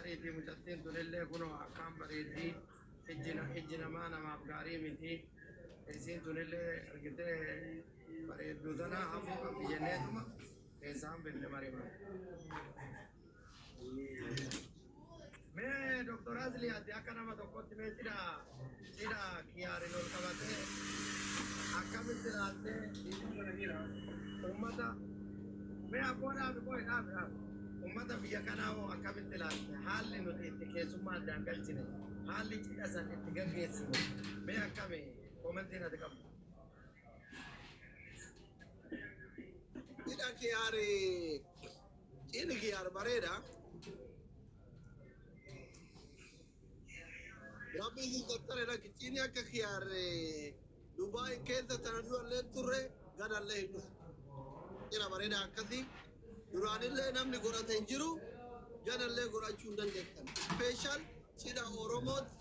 Tariitii mucattiin tunillee kunoo akkaan bareeddii, ijji namaa namaaf gaarii miti. Isiin tunillee argitee bareedduu tanaa hafuu qabdi jenneetuma keessaa hambifne marimaa. Mee Dr. Asli, ati akka nama tokkotti mee cidha Kiyaarin ol qabatee akkamitti ilaaltee ummata, mee abboo dhaabi, qoy, dhaabi, dhaabi. Ummata biyya kanaa hoo akkamitti ilaalte? Haalli nuti itti keessummaa addaan galchine, haalli cidha san itti gaggeessine mee akkami? Commentiin ati qabdu. Cidha Kiyaari, cidhi Kiyaar bareeda. Rabbi isin qaxxare. Lakki, cidhi akka Kiyaar Dubaay keessa tana durallee turre, ganallee hin dhufu. Cidha bareeda akkasii duraanillee namni godhate hin jiru, ganallee godhachuu hin dandeettan. Special cidha Oromooti,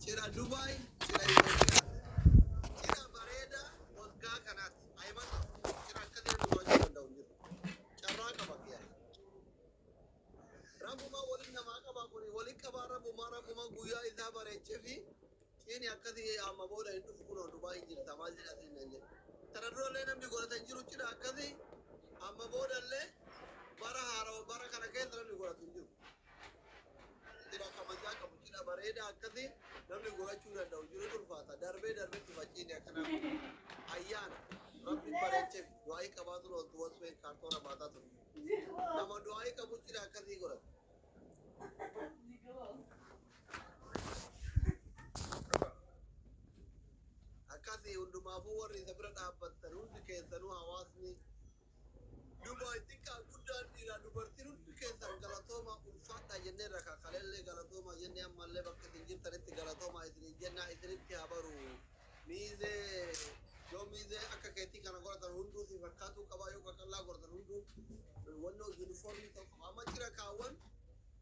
cidha Dubaay, cidha Itoophiyaa. Cidha bareeda waggaa kanaati. Ayimata cidha akkasii namni godhachuu danda'u hin jiru. Carraa qaba Kiyaar. Rabbumaa waliin namaa qaba kuni, waliin qabaa. Rabbumaa guyyaa isaa bareechee fi cidhi akkasii amma booda hin dhufu. Kunoo Dubaay hin jirta, maal jedha siin nan jedhe. Tana durallee namni godhate hin jiru cidha akkasii. Amma boodallee bara haarawa bara kana keessa namni godhatu hin jiru. Cidha kabajaa qabu, cidha bareedaa akkasii namni godhachuu danda'u jiru ulfaata. Darbee darbee dhufa cidhi akkanaa kun. Ayyaana Rabbi bareechee fi du'aayii qabaatu ooltu wasfeen kaartoona baataa ture. Nama du'aayii qabu cidha akkasii godhata. Akkasii hundumaafuu warri isa bira dhaabbattan hundi keessanuu, hawaasni Dubaay xiqqaa guddaan, dhiiraa dubartiin hundi keessan galatooma, ulfaadhaa jennee irra kakaleellee galatooma jennee, ammallee bakka isin jirtanitti galatooma isinin jennaa. Isinitti haa baru. Miizee yoo miizee akka keetii kana godhatan hunduu si fakkaatuu qabaa, yoo qaqallaa godhatan hunduu wannoo yuunifoormii ta'uu qaba. Amma cira kaawwan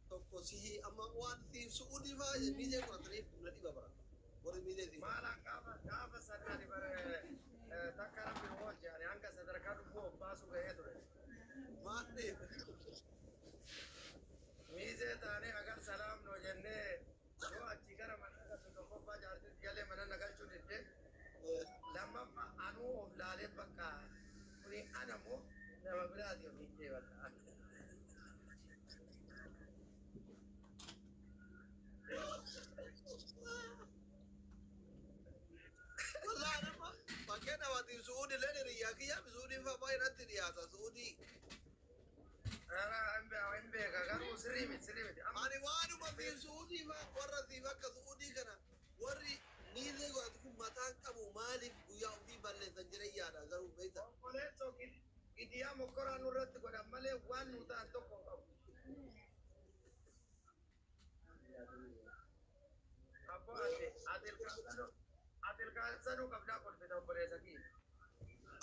tokko sihii amma waan siif Su'uudii fa'aa miizee godhataniif na dhiba bara warri miizee siif. Maalaan gaafa san ani bare takka Rabbi nu oolche, ani hanga sadarkaa lubbuu of baasu ga'ee ture. Maali? Miizee taanee agar salaamnoo jennee yoo achii gara mana gallu, tokkoffaa jaartitti galee mana na galchuu didde, lammaffaa anuu of laalee bakka kuni ana moo nama biraati ofiin jee bakka. Wallahi nama fakkeen namaatiin Su'uudi illee hiriyyaa kiyyaa Su'uudiin fa'aa baay'ee natti dhiyaata Su'uudii. Hin beeka, garuu sirrii miti, sirrii miti. Amma Ani waanuma fi Su'uudii fa'aa warra siif akka Su'uudii kana warri miizee godhatu kun mataan qabu maaliif guyyaa ofii balleessan jedhee yaada garuu beekta. Obboleessoo, gidiyaa mokkoraa nurratti godhan malee waan nu ta'an tokko hin qabu. Abboo, ati ilkaan sanuu qabdaa kolfita, obboleessa kiyya.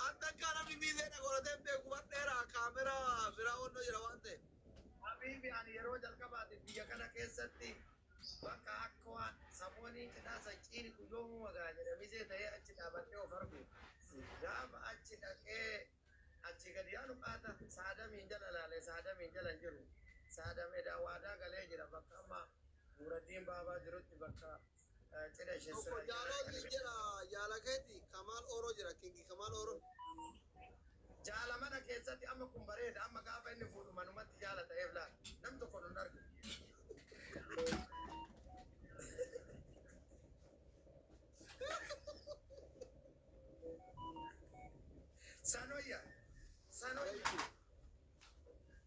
Anta akka namni miizee na godhatee hin beeku badheera kaameraa biraa wannoo jira waan ta'eef. Habiibi, ani yeroo jalqabaati biyya kana keessatti bakka akka waan samoonii cidhaa san ciini kun yoomuu magaa jedhe mizee ta'ee achi dhaabadhee of argu. Gaafa achi dhaqee achi gadi yaanu qaata saadamiin jala laale, saadamiin jala hin jiru. Saadam edaa waadaa galee jira bakka amma Nuuraddiin Baabaa jirutti, bakka cidha ishee Tokko sira jaaloo siin jedha, jaala keeti Kamaal Oro jira, Kingi Kamaal Oro. Jaala mana keessatti amma kun bareeda, amma gaafa inni fuudhu manumatti jaala ta'eef laala nam tokko nun argu. Sanoyya, sanoyya,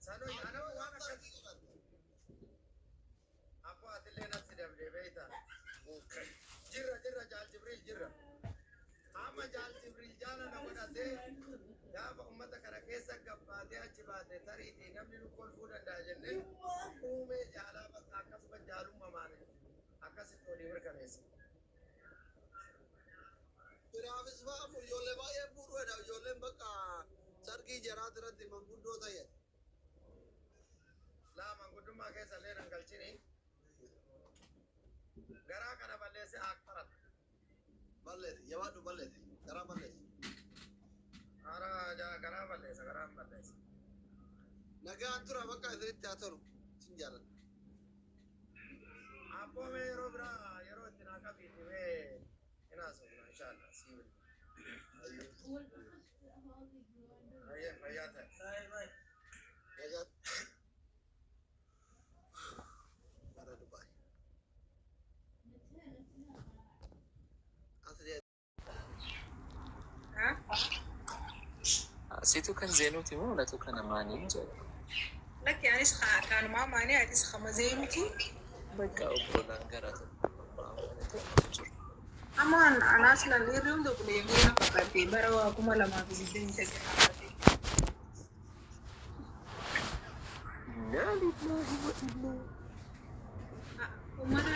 sanoyya, anama waan akkas abboo atillee natti dabdee beeyta. Jirra, jirra, Jaal Jibriil jirra. Amma Jaal Jibriil jaala na godhatee gaafa ummata kana keessa gabbaatee achi baate, tariitii namni nu kolfuu danda'a jennee uumee jaalaa bakka akkasuma jaalummamaan akkasitti walii mirkaneessa. Biraafis fa'aa ijoollee baay'ee fuudhuudha. Ijoolleen bakka sargii jaraati irratti manguddoo ta'e. Laa, manguddummaa keessa illee nan galchini. Garaa kana balleesse akparata. Balleessi, jabaadhu, balleessi, garaa balleessi. Hara garaa balleessa, garaan balleessa. Nagaan tura, bakka isinitti haa tolu. Sin jaalladha. Abboo mee yeroo biraa yeroo itti naa qabiiti mee hin haasofna inshallah sii waliin. Hayyee fayyaa ta'e. Nagaa bara Dubaay. Asli Situ kan Zeenuuti moo natu kana maaniin jedha. Lakki anis kanumaa maanii atis kama Zeenuuti. Bakka obbolaan gara tokko jiru. Amma anaas lalleerri hunda obboleeyyan na fakkaate bara 2029 fakkaate. Innaa lillahi wa innaa. Ummata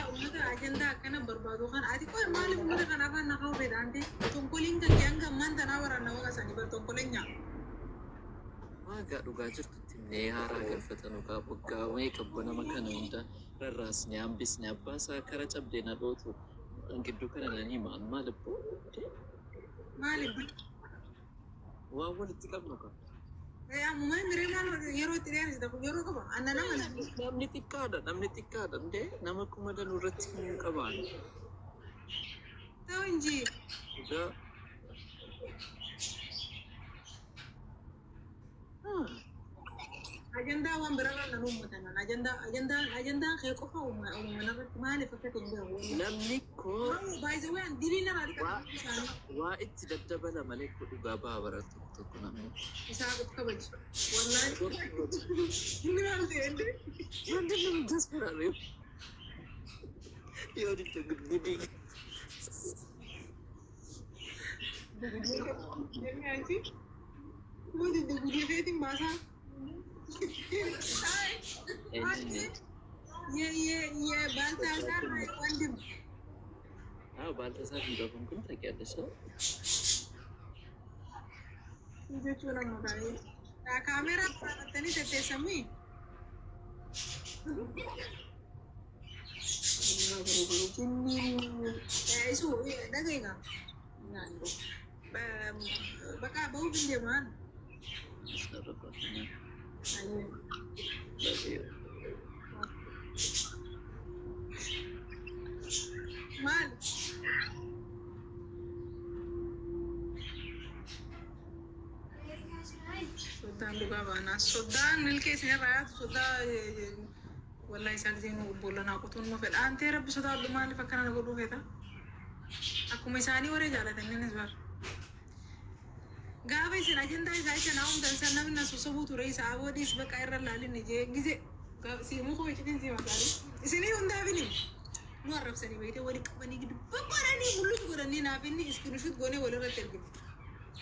ajandaa akkana barbaadu kan ati qoy maaliif ummata kana afaan na qabu fedha ante tonkoliin kan kee hanga ammaan tanaa waraanna waqa sanii bar tonkoleenya. Waagaa dhugaa jirtutti himnee haaraa galfatanu kaa waggaa meeqa nama kana hunda rarraasne hambisne abbaa isaa kara cabdee na dhootu gidduu kana nan hima amma lubbuu Maaliif? waan walitti qabnu qaba. Ammuma miree maal yeroo itti dhiyaate tokko yeroo qaba. Anna nama Namni xiqqaadha, namni xiqqaadha ndee nama kuma danuu irratti himuu qabaan. Ta'u inji. Dhugaa. Ajandaa waan biraarraa nan uummatan. Ajandaa ajandaan ajandaan kee qofa uumama irratti maaliif akka ta'e hin beeku. Namni koo Baay'ee waan dilii nama dhiqatu isaanii. Waa itti daddabala malee koo dhugaa ba'a bara tokko tokko namni. Isaa of kabaji. Wallaahi. Inni maal ta'e inni? ምንድን ነው የምታስፈራሪው? የወዲት ጉዲ Inni anchi. Nuti gudii feetiin baasaa. የባልታሳር ወንድም አዎ ባልተሳር እንደሆንኩኝ ታውቂያለሽ። Jechuu nama baay'ee. Kaameraa qabatanii tetteessamii. Isu dhagayeega. Bakka bahuuf hin deemaan. አስመረቋትኛል። Maal? Soddaan dhugaa baanaa. Soddaan ilkee isin irraa yaatu soddaa wallahi isaan gisee nu obbola qotuun nu fedha. Antee rabbi sodaadhu, maaliif akkana na godhuu feeta? Akkuma isaanii waree jaalatan innis bar. Gaafa isin ajandaa isaa isa naa humtan san namni na sosobuu ture isaa aboodiis bakka irra laalin jee gise siimuu koo icitiin siima gaarii. Isinii hundaaf hin nu arrabsanii beekte wali qabanii giddu babbaadhanii mul'atu godhanii naaf inni screenshot goonee walirratti ergine.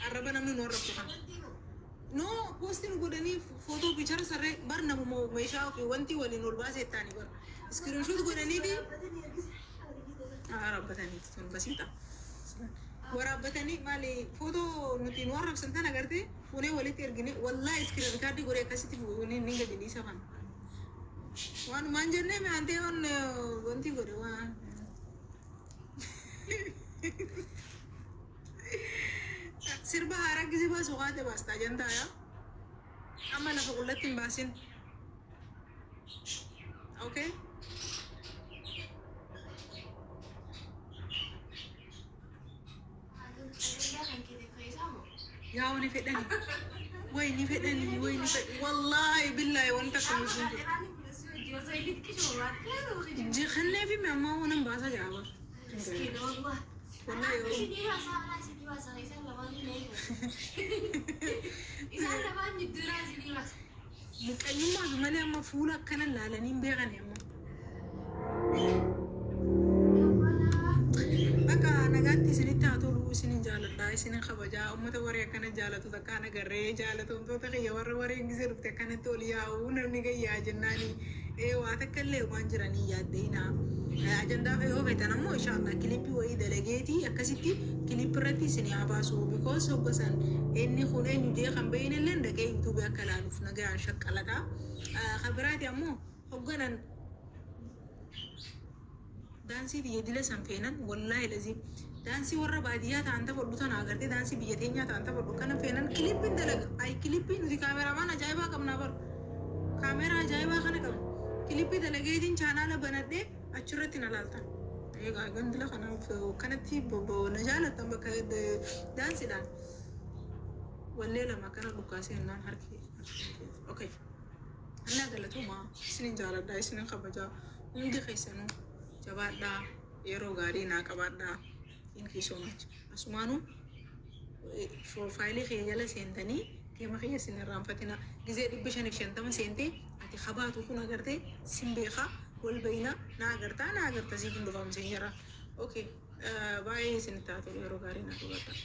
Arraba namni nu arrabsu kana. No post nu godhanii footoo picture sarree bar namuma meeshaa ofii wanti waliin ol baasee taanii bar screenshot godhanii fi waraabbatanii sun basiidha. Waraabbatanii maali footoo nuti nu arrabsan tan agartee fuunee walitti ergine, wallaahi screen record godhee akkasitti fuunee ni gadi dhiisa kana. Waan maan jennee mi antee waan wanti godhe waan. Sirba haaraa gisi baasu kaate baasta ajantaa amma lafa qullatti hin baasin. Okay? Yaa ni fedhani. Way ni fedhani, way ni fedhani. Wallaahi billaahi wanta akka nuti Jikannee fi ammaa waan baasa jaaba. Wallaahi yoo. Muqayyummaa fi malee amma fuula akkana laalanii hin beekani amma. Bakka nagaatti isinitti haa tolu, isinin jaaladha, isinin kabajaa, uummata waree akkana jaalatu takka ana garree jaalatamtoota kiyya warra waree gisee dhufte akkanatti ol yaa'u namni gayyaa jennaani ee waa takka illee waan jiranii yaaddeenaa. Ajandaa yoo feetan ammoo inshallah kilippii wayii dalageetii akkasitti kilippii irratti isin haa baasu, because hoggasan inni kun eenyu jee kan bahin illee dhaqee yuutuubii akka laaluuf nagaan shaqqalataa. Kan biraati ammoo hogganan daansii biyya dila san feenan, wallaahi lazim daansii warra baadiyyaa ta'an taphadhu tana agartee daansii biyya teenyaa ta'an taphadhu kana feenan kilippiin dalaga. Ay, kilippii nuti kaameramaan ajaa'ibaa qabnaa bar, kaameraa ajaa'ibaa kana qabna. Kilippii dalageetiin chaanaala banadhee Achirratti na laaltan. Egaa gandila kanaaf kanatti na jaalattan bakka daansiidhaan. Wallee lama kana dhukaasee naan harki. Okay. Annaa galatooma, isinin jaaladhaa, isinin kabajaa, hundi keessanuu jabaadhaa, yeroo gaarii naa qabaadhaa. Thank you so much. Asumaanuu profile kiyya jala seentanii geema kiyya isin irraanfatina. Gizee 550 seentee ati habaatu kun agartee sin beekaa, wal bayina, na agartaa, na agarta, siif hin dhufamu sin jira. Okay. Baay'ee isin taatu, yeroo gaarii naa qabaadhaa.